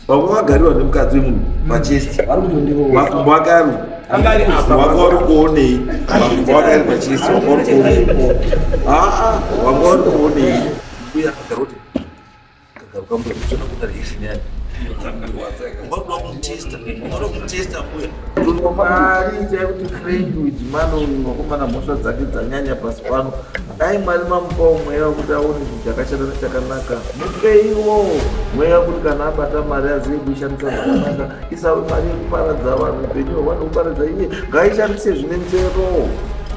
Vamwe vagarirwa nemukadzi wemunhu pachest. Makumbo ake ari wanga uri kuonei? Makumbo ake ari pachest, wanga uri kuonei? Aa, wanga uri kuonei? Mbuya akagara kuti kagaruka mbuya kuchona kuda reaction yake. Ungada kumutesta, ungada kumutesta mbuya. Mwari itai kuti Frank Wijimano uyu wakomana mhosva dzake dzanyanya pasi pano. Dai Mwari mamupawo mweya wekuti aone chinhu chakashata nechakanaka. Mupeiwo mweya wekuti kana abata mari azive kuishandisa zvakanaka. Isave mari yekuparadza vanhu upenyu hwevanhu kuparadza iye. Ngaishandise zvine nzero.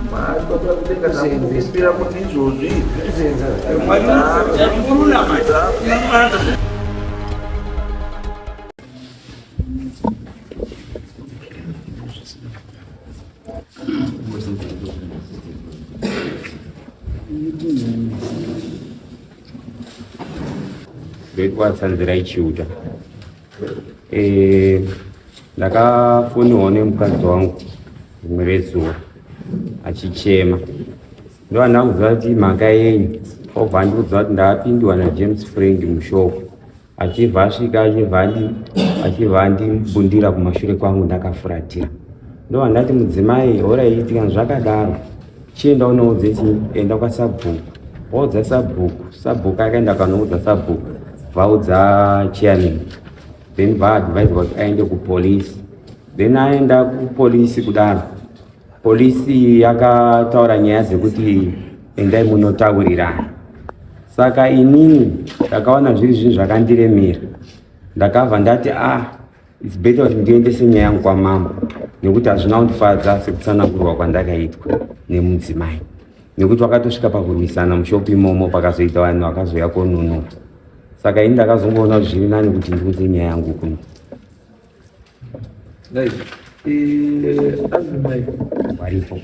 Mwari baba kudenga takukumbira kuti izvozvi. Mwari Ndoitwa Tsanzirai Chiuta. Eh, ndakafonirwa nemukadzi wangu rimwe rezuva achichema ndoandakuziva kuti mhaka yenyu obva andiudza kuti ndapindiwa naJames Frank mushopu achibva asvika achibva andi achibva andimbundira kumashure kwangu ndakafuratira ndobva ndati mudzimai horaiti kana zvakadaro chienda unoudze chii enda kwasabhuku waudza sabhuku sabhuku akaenda kanoudza sabhuku vaudza chairman then vaadviswa kuti aende kupolisi then aenda kupolisi kudaro Polisi yakataura nyaya dzekuti endai munotaurirana. Saka inini ndakaona zviri zvinhu zvakandiremera. Ndakabva ndati ah it's better kuti ndiendese nyaya yangu kwamambo nekuti hazvina kundifadza sekutsanangurwa kwandakaitwa nemudzimai nekuti vakatosvika pakurwisana mushopu imomo pakazoita vanhu vakazouya konunura. Saka ini ndakazongoona kuti zviri nani kuti ndiudze nyaya yangu kuno. Varipo.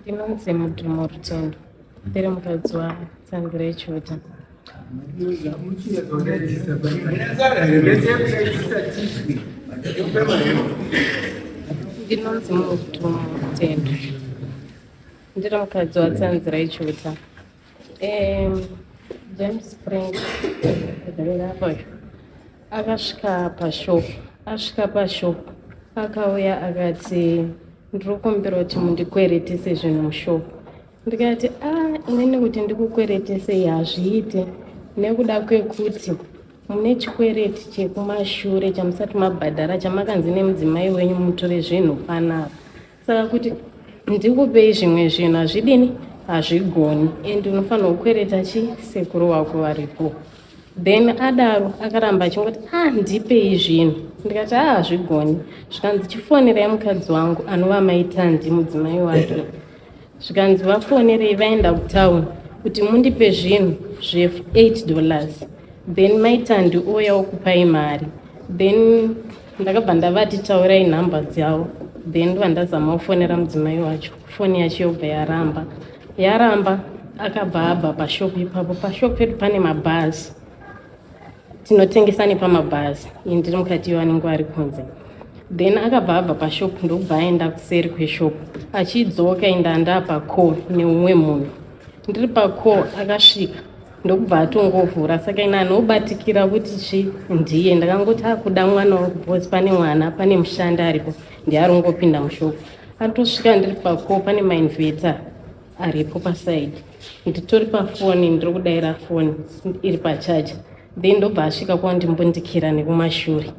Ndinonzi Mudhumo Rutendo, ndiri mukadzi waTsandirai Chiuta. Ndinonzi Mudhumo Rutendo, ndiri mukadzi waTsandirai Chiuta. James Frank akasvika pashop, asvika pashop akauya akati ndiri kukumbira kuti mundikweretese zvinhu mushop. Ndikati a ah, inini kuti ndikukweretesei hazviite nekuda kwekuti mune chikwereti chekumashure chamusati mabhadhara chamakanzi nemudzimai wenyu mutore zvinhu panapa. Saka kuti ndikupei zvimwe zvinhu hazvidini hazvigoni and unofanirwa kukwereta chi sekuru wako varipo. Then adaro akaramba achingoti ah ndipei zvinhu ndikati ah hazvigoni zvikanzi chifonerai mukadzi wangu anova maitandi mudzimai wake zvikanzi vafonerei vaenda kutown kuti mundipe zvinhu zve 8 dollars then maitandi ouya okupai mari then ndakabva ndavati taurai nhamba dzavo then ndobva ndazama kufonera mudzimai wacho foni yacho yobva yaramba yaramba akabva abva pashop ipapo pashop pedu pane mabhazi tinotengesa nepamabhazi ini ndiri mukati ivo anenge ari kunze then akabva abva pashop ndokubva aenda kuseri kweshop achidzoka inda ndapa call neumwe munhu ndiri pacall akasvika ndokubva atongovhura saka ini anobatikira kuti chi ndiye ndakangoti akuda mwana wangu because pane mwana pane mushandi aripo ndiye arongopinda mushop atosvika ndiri pacall pane mainverter aripo paside nditori pafoni ndiri kudaira foni iri pachaja then ndobva asvika kwandimbundikira nekumashure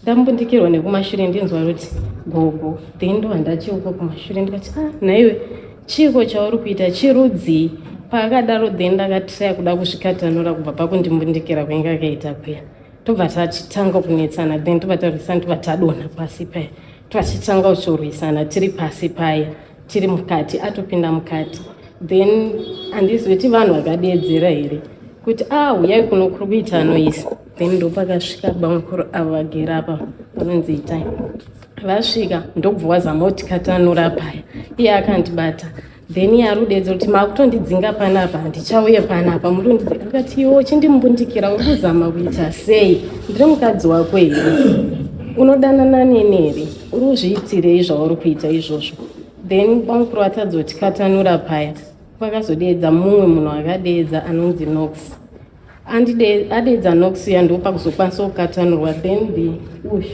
ndambundikirwa nekumashure ndinzwa kuti gogo then ndobva ndacheuka kumashure ndikati ah nhaiwe chiiko chauri kuita chirudzii paakadaro then ndakatraya kuda kuzvikatanura kubva pakundimbundikira kwainge akaita kuya tobva tachitanga kunetsana then tobva tarwisana tobva tadonha pasi paya tobva tichitanga kuchorwisana tiri pasi paya tiri mukati atopinda mukati then handizivi kuti vanhu vakadeedzera here kuti a ah, huyai kuno kuri kuita noise then ndopakasvika bamukuru avo vagere apa vanonzi itai vasvika ndokubva wazama kuti katanura paya iye akandibata then iye ari kudeedzera kuti makutondidzinga panapa handichauye panapa murikundidzinga ndikati iwe uchindimbundikira uri kuzama kuita sei ndiri mukadzi wako here Unodanana neni here? Uri kuzviitirei zvauri kuita izvozvo? Then bamukuru vatadzokatanura paya, vakazodeedza mumwe munhu akadeedza anonzi Nox. Adeedza Nox uya ndopakuzokwanisa kukatanurwa. Then the uyu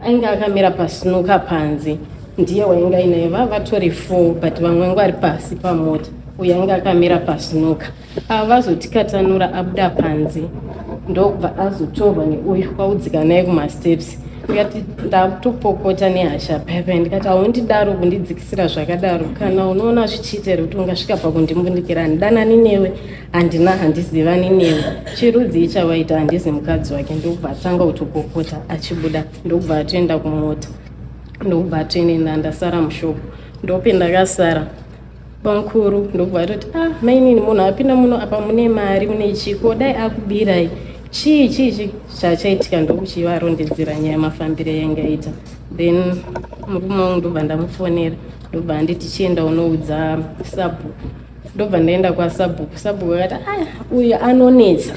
ainge akamira pasnuka panze, ndiye wainge ainaye. Vava vatori 4, but vamwe vangu vari pasi pamota, uyu ainge akamira pasnuka. Ava vazotikatanura, abuda panze ndokubva azotorwa neuyu kwaudzika naye kumasteps. Ndikati ndakutopopota nehasha paipai, ndikati haundidaro kundidzikisira zvakadaro. Kana unoona zvichiita here kuti ungasvika pakundimbundikira? Handidanani newe, handina, handizivani newe, chirudzi ichawaita, handizi mukadzi wake. Ndokubva atanga kutopopota achibuda, ndokubva atoenda kumota, ndokubva atoenda, ndasara mushopu. Ndope ndakasara bamukuru ndokubva atoti, ah, mainini, munhu apinda muno apa mune mari, mune chiko, dai akubirai chii chii chii chachaitika. Ndokuchivarondedzera nyaya mafambiro yainge aita. Then murume wangu ndobva ndamufonera, ndobva anditi chienda unoudza sabhuku. Ndobva ndaenda kwasabhuku. Sabhuku akati, aya, uyu anonetsa,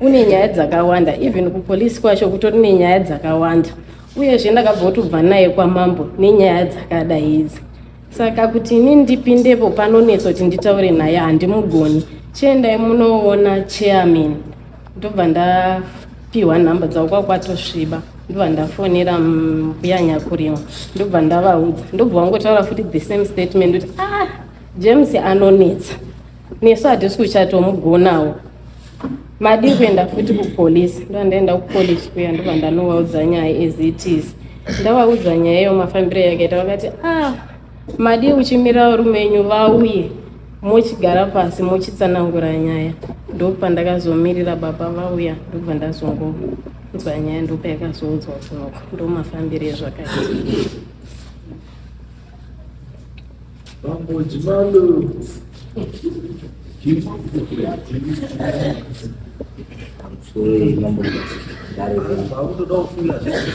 une nyaya dzakawanda, even kupolisi kwacho kutori nenyaya dzakawanda. Uyezve ndakabva kutobva naye kwamambo nenyaya dzakadai idzi, saka kuti ini ndipindepo panonetsa kuti nditaure naye, handimugoni. Chiendai munoona chairman. Ndobva ndapiwa nhamba dzavo kwakwatosviba. Ndobva ndafonera mbuya Nyakurimwa, ndobva ndavaudza, ndobva vangotaura futi the same statement kuti, ah, James anonetsa, nesu hatisi kuchatomugonawo, madii kuenda futi kupolisi? Ndobva ndaenda kupolisi kuya, ndobva ndanovaudza nyaya as it is. Ndavaudza nyaya iyo mafambiro yakaita, vakati, ah, madii uchimirira varume venyu vauye, mochigara pasi mochitsanangura nyaya. Ndopandakazomirira baba vauya, ndobva ndazongonzwa nyaya, ndopayakazoudzwa kunoko. Ndo mafambiro ezvakaita. Bambo Jimalo. Pamusoro, mambo, dare. Vakutoda kufula zvese.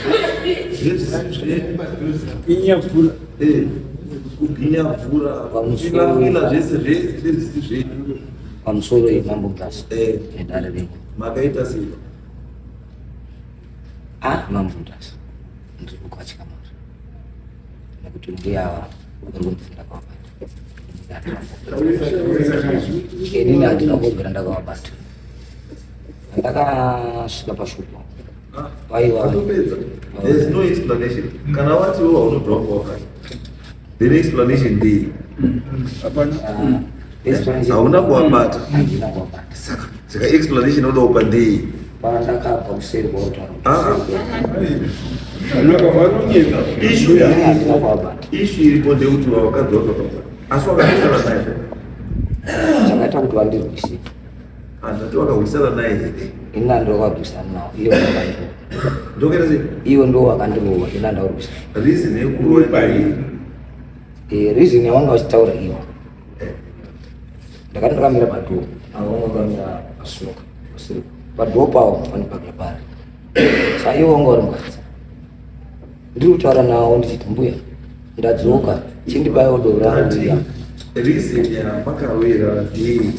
Inyapfura. Kubhinya mvura. Pamusoro. Fila zvese zvese nezvisi zvenyu. Pamusoro, mambo Mutasa nedare renyu. Makaita sei? Ah, mambo Mutasa, ndiri kukatya mari nekuti mbuya ava vari kunditi ndakavabata. Inini handina kubvira ndakavabata. Ndakasvika pashupo vaiva Watopedza. There is no explanation. Kana wati iwe haunobva wanga wakati, then explanation ndei? Hapana. Hauna kuwabata. Handina kuwabata. Saka explanation unoda kupa ndei? Pandakabva kuseri kwautaura. Ah. Vanonyepa. Issue Handina kuwabata. Issue iripo ndekuti vakadzi wakabata, asi wakahwisana naye? Chakaita kuti vandirwise, Handati wakahwisana naye here? Ini ndakagwisana nawo, iyo ndovakandirova. Ndokaita sei? Ivo ndo vakandirova, ini handaurwisana. Reason yekurova ii? Reason yavanga vachitaura ivo, ndakati ndakamira padoor, avo vanga vakamira pasuka pasiri padoor pavo pane pagapari. Sa ivo vanga vari mukadzi, ndiri kutaura navo ndichiti, mbuya, ndadzoka, chindibayiwo doro rangu riya. Reason yamakarovera ndei?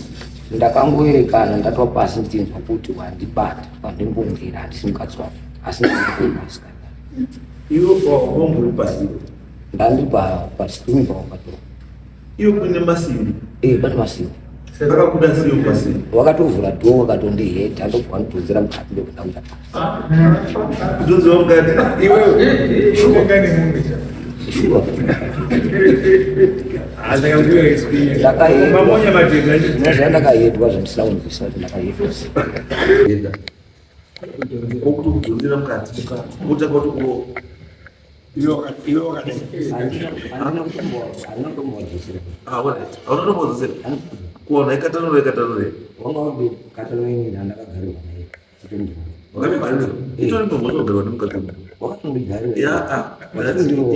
Ndakangoerekana ndatwa pasi ndichinzwa kuti wandibata, wandimbundira, handisi mukadzi wako, asi ndandipasi. Iwe wambori paiwe? Ndandiri pascreen pavo padoor. Iwe kuine masimbi? Pane masimbi. Akabuda sei masimbi? Wakatovhura door, wakatondihedha, ndobva wandidhonzera mukati, ndobva ndakuita pasi. Kudhonzera mukati? Iwewe unonga nemunhu. Shuwa. Ndakakuya experience. Ndakahedwa. Mamonya matenda. Unoziva ndakahedwa zvandisina kunzwisisa kuti ndakahedwa. Enda kokuti kudhonzera mukati, kutanga kuti Iwe wakadai. Handina kutombowadzoserera. Hauna tombodzosera kuona ikatanura ikatanura. Wanga wandikatanura, ndakagarirwa naye. Wakatogarirwa? Itori imwe mhosva kugarirwa nemukadzi wemunhu. Wakatondigarira. Ya,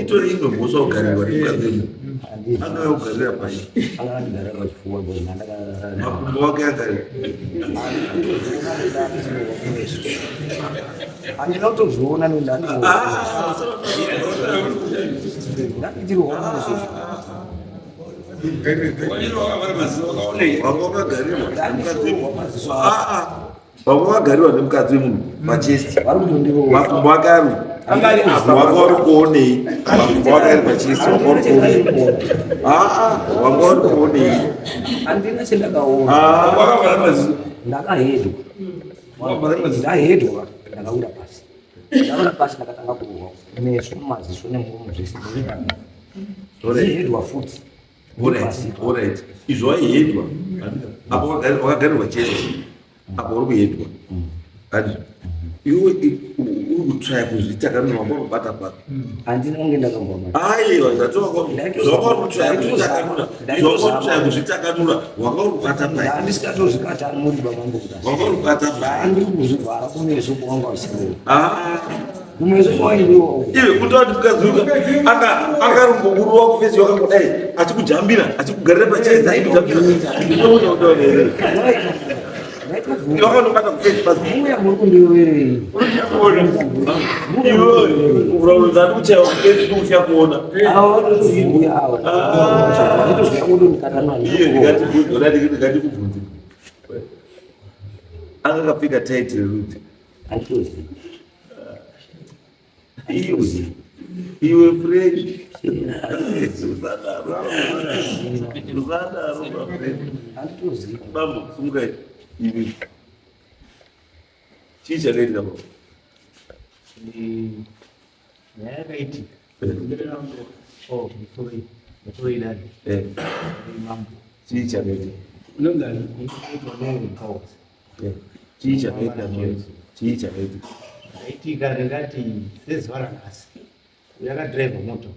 itori imwe mhosva kugarirwa nemukadzi wemunhu. Angava kugarira pai? Anga andigarira pachifuwa because ndandaka Makumbo wake agarira? Handina kutozviona ndandichirwa kumeso. Wanga wakagarirwa nemukadzi wemunhu. Ah, ah. Wanga wakagarirwa nemukadzi wemunhu pachest. Vari kutondirova. Makumbo ake ari. Wanga uri kuonei? Makumbo ake ari pachisi, wanga uri kuonei? Aa, wanga uri kuonei? Handina chendakaona. Ah. Wakavhara maziso. Ndakahedwa. Ndahedwa, ndakawira pasi. Ndawira pasi ndakatanga kurohwa meso, maziso nemuromo zvese. Ndihedwa futi. Alright, alright. Izvo waihedwa. Apo wakagarirwa chest. Apo uri kuhedwa. Andi. Iwe uri kutraya kuzvitakanura wanga wakabata papi. Handina kunge ndakambwa. Aiwa, zvatova zvawanga uri kutraya kuzvitakanura. Zvawanga uri kutraya kuzvitakanura wanga uri kubata papi. Handisatozvikatanuri baba kudai. Wanga uri kubata papi. Ndiri kuzvivhara kumeso kwanga usina. Ah. Kumeso kwaindiwa. Iwe kutaura kuti mukadzi uyu anga akarumbokuruwa kufesi wakakudai achikujambira achikugarira pachest achikujambira. Ndinoona kutaura here? Wakandobata kufesi pasi. Mbuya muri kundiroverei. Iwe uraudzani kuchaiwa kufesi ndikutya kuona. Ava vanoti mbuya ava. Nditozviya kudonikatanwa. Iye ndikati ndikubvunze. Anga akapfeka tight rerudzi. Handitozivi. Iwe iwe Frank. Usadaro. Usadaro Frank. Handitozivi. Bambo, simukai. Iwe. Chii chakaitika baba? Nyaya yakaitika. Oh, musoro musoro idani. Mambo. Chii chakaitika? Unonzani? Chii chakaitika? Chii chakaitika? Zvaitika ndingati sezuva ranhasi yakadhiraivha mota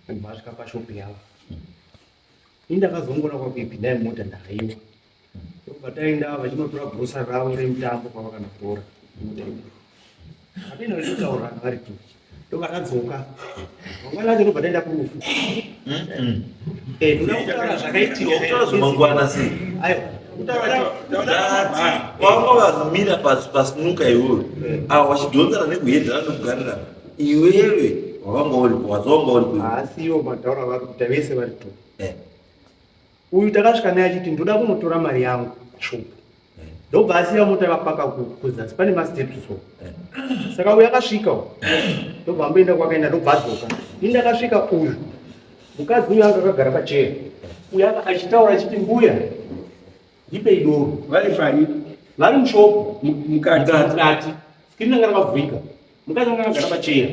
kubva asvika pashopu yavo. Ini ndakazongona kwakuipinda mota ndakaiwa. Ndobva taenda vachinotora grocery ravo remutambo kwavakanotora mota iyo. Hapana vachitaura vari tu. Ndobva tadzoka. Mangwana acho ndobva taenda kurufu. Ndoda kutaura zvakaitika. Kutaura zvemangwana sei? Aiwa. Kutaura Ndati wanga vamira pasinuka iwewe ava vachidhonzana nekuhedhana nekugarirana iwewe wavanga uripo wazi wanga uripo Haasi iwo mataura vari kuita vese vari tu. Eh. Uyu takasvika naye achiti ndoda kunotora mari yangu pashopu. Ndobva asiya mota yakapaka kuzasi pane masteps so. Saka uyu akasvika uyu. Ndobva amboenda kwakaenda ndobva adzoka. Ini ndakasvika uyu. Mukadzi uyu anga akagara pacheya. Uyu achitaura achiti mbuya ndipei doro. Vari pai? Vari mushopu. Mukati. Mukati. Skrini ranga rakavhurika. Mukadzi anga akagara pacheya.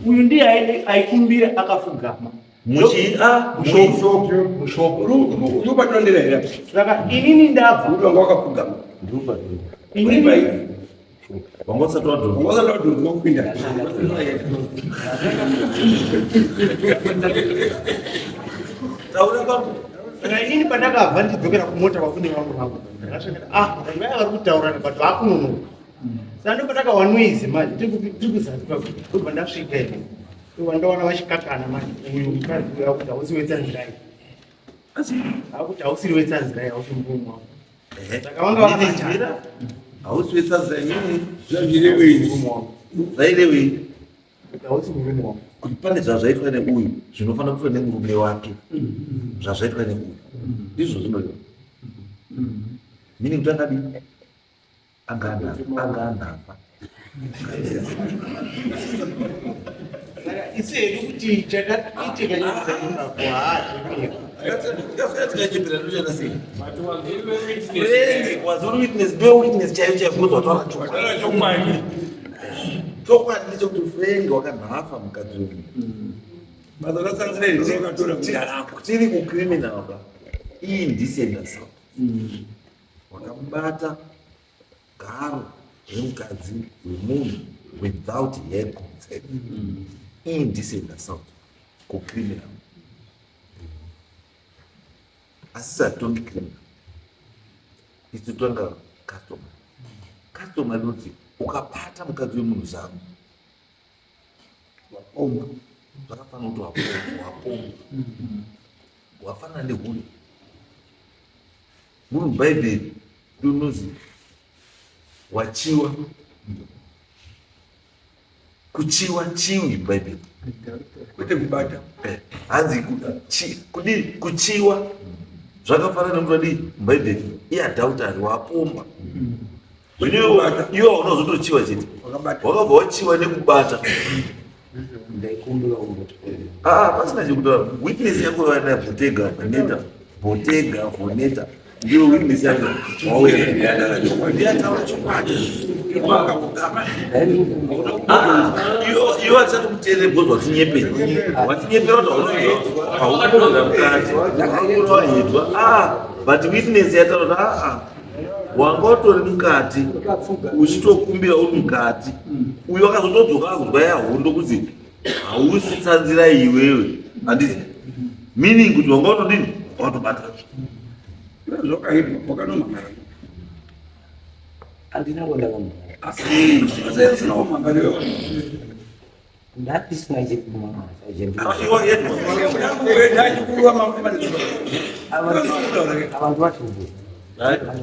Uyu ndiye aikumbira akafugama. Muchi a Mushopu. Mushopu. Uri patondera here? Saka inini ndabva. Uri wanga wakapfugama. Uri pai? Wanga usati wadhonza. Wanga usati wadhonzwa kupinda. Taura bambo. Saka inini pandakabva ndichidzokera kumota kwakune vangu vangu. Ndakasvika ah vanhu vaya vari kutaurana but vakunonoka. Saka ndopatakawa noise manje tiri kuzasi kwako. Ndobva ndasvika ine. Ndobva ndaona vachikakana manje uyu mukadzi uyu akuti hausi wetsanzirai. Akuti hausiri wetsanzirai hausi murume wangu. Saka vanga vakabatana. Hausi wetsanzirai nini? Zvairevei? Murume wangu. Zvairevei? Kuti hausi murume wangu. Kuti pane zvazvaitwa neuyu zvinofanira kuitwa nemurume wake. Zvazvaitwa neuyu. Ndizvo zvinoreva. Meaning kuti angadii? Anga anhafa. Saka isu hedu kuti chakaitika chaipapo haa. Tikachembera ndochana sei? Friend, wazori witness, ndiwe witness chaiyo chaiyo because wataura chokwadi. Chokwadi. Chokwadi ndechekuti Frank wakanhafa mukadzi wemunhu. Basa ratsanzirai ndiro wakatora. Tiri kucriminal ka. Indecent assault. Wakamubata garo remukadzi wemunhu without her consent. Indecent assault kucriminal. Asi satongi criminal. Isu tonga customer. Customer rinoti ukabata mukadzi wemunhu zano Wapomba. Zvakafanira kuti wapomba, wapomba. Wafanana nehure. Muri muBhaibheri ndinozi wachiwa. Kuchiwa chiwi muBhaibheri. Kwete kubata. Hanzi kudii kuchiwa zvakafanana nekuti adii muBhaibheri iadultery wapomba. Iwe unozotochiwa chete. Wakabva wachiwa nekubata. Ndaikumbira kumboti. Ah, pasina chekutaura. Witness yako vana Bottega Veneta. Bottega Veneta. Ndiyo witness yako. Wauya. Ndiyataura chokwadi. Iwe hatisati kuteerera because watinyepera. Watinyepera kuti hauna mukadzi. Wahedwa. Ah, but witness yataura kuti ah, wanga utori mukati uchitokumbira uri mukati. Uyu akazotodzoka akuzwa yahondo kuzi hausi tsanzira iwewe. Handiti? Meaning kuti wanga utodini? Watobata. Zvakaitwa wakanomangara. Handina kuenda kumhangara. Asi usina kumhangara iwewe. Ndatisina chekumhangara. Abantu vatumbu.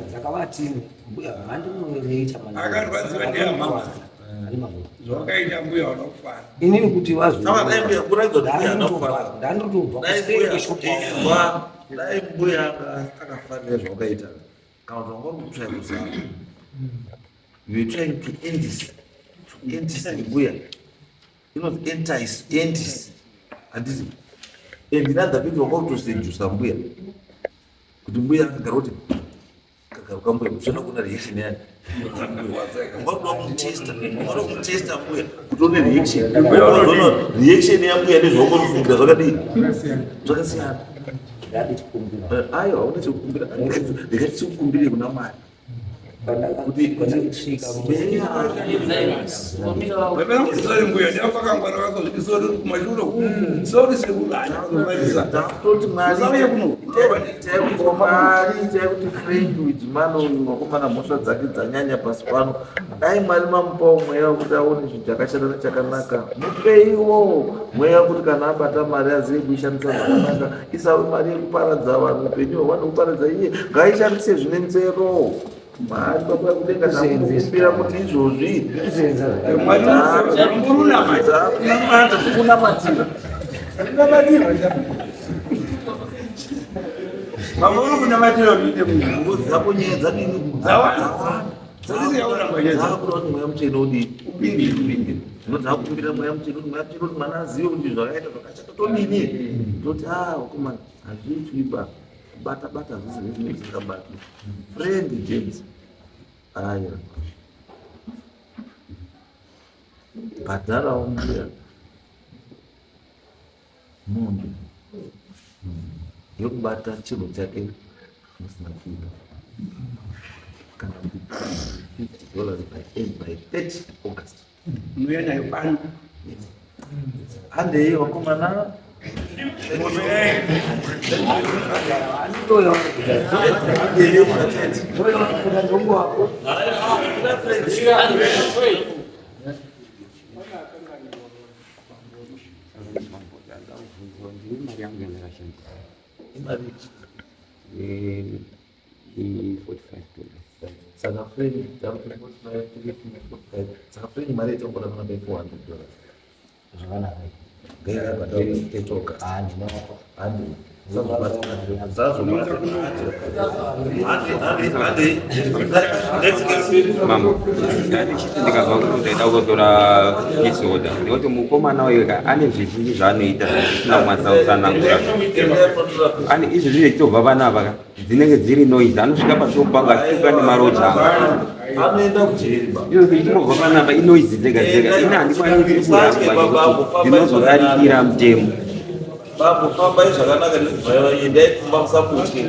Ndakavati mbuya handinoreita Akarwadziwa ndeyamama. Zvakaita mbuya vanokufara. Inini kuti Saka dai mbuya kuratidza kuti mbuya haana kufara. Ndandotobva Dai kuseri mbuya kweshopu. izwa, dai mbuya akafarira zvawakaita kana kuti wanga uri kutsvaya kuzama. You were trying to entice, to entice mbuya. Inonzi entice, entice. Handiti? And in other people wanga kutosedusa mbuya. Kuti mbuya akagara kuti kagaruka mbuya kuchona kuna reaction yani. Wanga kuda kumutesta, wanga kumutesta mbuya kuti une reaction. Unozoona reaction yambuya nezvawanga unofungira zvakadii? Zvakasiyana. Ndatichikumbira. Aiwa, hauna chekukumbira. Ndikati chikukumbire kuna Mwari. Kuti Pandakasvika mbuya ndakakangwara sori kumashure sori sekuru Toti Mwari, itai kuti Mwari, itai kuti Frank Wijimano uyu wakomana mhosva dzake dzanyanya pasi pano. Dai Mwari mamupawo mweya wekuti aone zvinhu chakashata nechakanaka. Mupeiwo mweya wekuti kana abata mari azive kuishandisa zvakanaka. Isave mari yekuparadza vanhu upenyu hwevanhu kuparadza iye. Ngaishandise zvine nzero. Mwari Baba kudenga takukumbira kuti izvozvi dzakunamata tikunamatira. Mamurukunamatira uite munhu. Ngozi dzako nyaya dzadini? Dzawanda. Dzawanda. Dzakuda kuti mweya mutsvene udini? Upinde. Zvino dzakukumbira mweya mutsvene kuti mweya mutsvene kuti mwana azive kuti zvakaita zvakashata todini? Toti ah wakomana hazviitwi ba. Kubata bata hazvisi zvinhu zvisingabatwi. Friend James. Aya. Bhadharawo mbuya mombe yekubata chinhu chake musina kuipa kana kuti $50 by end by 30 August. Unouya nayo pano. Handei vakomana. Handei kuna Ted. Mari yangu yandakashandisa Imari. I-$45. Saka friend, takuti 45, 45. Saka friend mari yatinokuda kuna by $400. Zvakanaka. Ngaira bhadhara 30 August. Handinako. Handei. Mambo, ndatichiti ndikabva kuno ndaida kutora peace order ndikuti mukomana uyu ka ane zvizhinji zvaanoita zvisina kukwanisa kutsanangura. Ane izvi zvichitobva panapa ka dzinenge dziri noise, anosvika pashopu pangu achituka nemaroja angu. Anoenda kujeri ba. Izvo zvichingobva panapa inoise dzega dzega, ini handikwanisi kuramba nekuti ndinozodarikira mutemo. Bambo, fambai zvakanaka nekubva endai kumba musaputye.